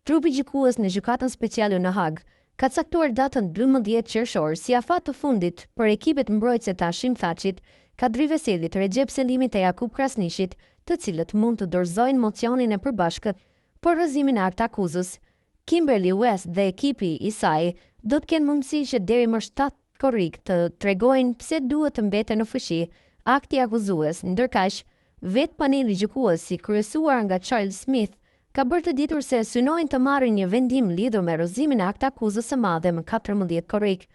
Trupi gjykues në Gjykatën Speciale në Hagë ka caktuar datën 12 qershor si afat të fundit për ekipet mbrojtëse të Hashim Thaçit, Kadri Veselit, Rexhep Selimit e Jakup Krasniqit, të cilët mund të dorëzojnë mocionin e përbashkët për rrëzimin e aktakuzës. Kimberly West dhe ekipi i saj do të kenë mundësi që deri më 7 korrik të tregojnë pse duhet të mbeten në fuqi akti akuzues, ndërkaq vetë paneli gjykues i kryesuar nga Charles Smith ka bërë të ditur se synojnë të marrin një vendim lidhur me rrëzimin e aktakuzës së madhe më 14 korrik.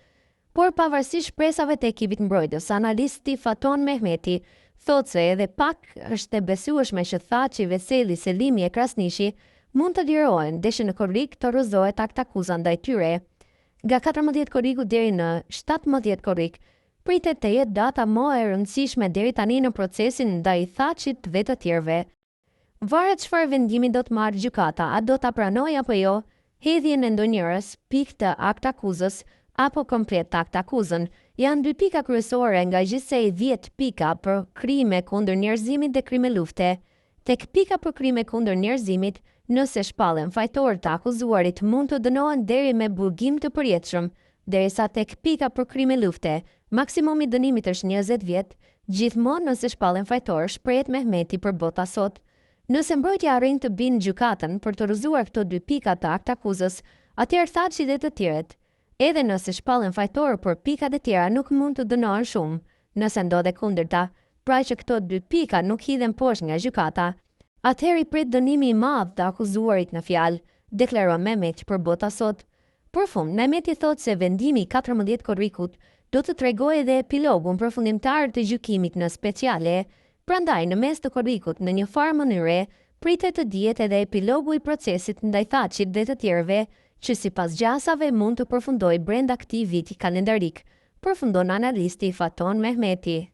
Por pavarësisht shpresave të ekipit mbrojtës, analisti Faton Mehmeti thotë se edhe pak është e besueshme që Thaçi, Veseli, Selimi e Krasniqi mund të lirohen deshi në korrik të rrëzohet aktakuza ndaj tyre. Nga 14 korriku deri në 17 korrik, pritet të jetë data më e rëndësishme deri tani në procesin ndaj Thaçit dhe të tjerëve. Varet çfarë vendimi do të marrë gjykata, a do ta pranojë apo jo hedhjen e ndonjërës pikë të aktakuzës apo komplet aktakuzën. Janë dy pika kryesore nga gjithsej 10 pika për krime kundër njerëzimit dhe krime lufte. Tek pika për krime kundër njerëzimit, nëse shpallen fajtorë të akuzuarit mund të dënohen deri me burgim të përjetshëm, derisa tek pika për krime lufte, maksimumi i dënimit është 20 vjet, gjithmonë nëse shpallen fajtor, shprehet Mehmeti për Bota Sot. Nëse mbrojtja arrin të bind gjykatën për të rrëzuar këto dy pika të aktakuzës, atëherë Thaçi dhe të tjerët, edhe nëse shpallen fajtor për pikat e tjera nuk mund të dënohen shumë, nëse ndodh e kundërta, pra që këto dy pika nuk hidhen poshtë nga gjykata, atëherë i pret dënimi i madh të akuzuarit në fjalë, deklaron Mehmeti për Bota Sot. Për fund, Mehmeti thotë se vendimi i 14 korrikut do të tregojë edhe epilogun përfundimtar të gjykimit në Speciale, prandaj në mes të korrikut në një farë mënyre pritet të dihet edhe epilogu i procesit ndaj Thaçit dhe të tjerëve që sipas gjasave mund të përfundojë brenda këtij viti kalendarik, përfundon analisti Faton Mehmeti.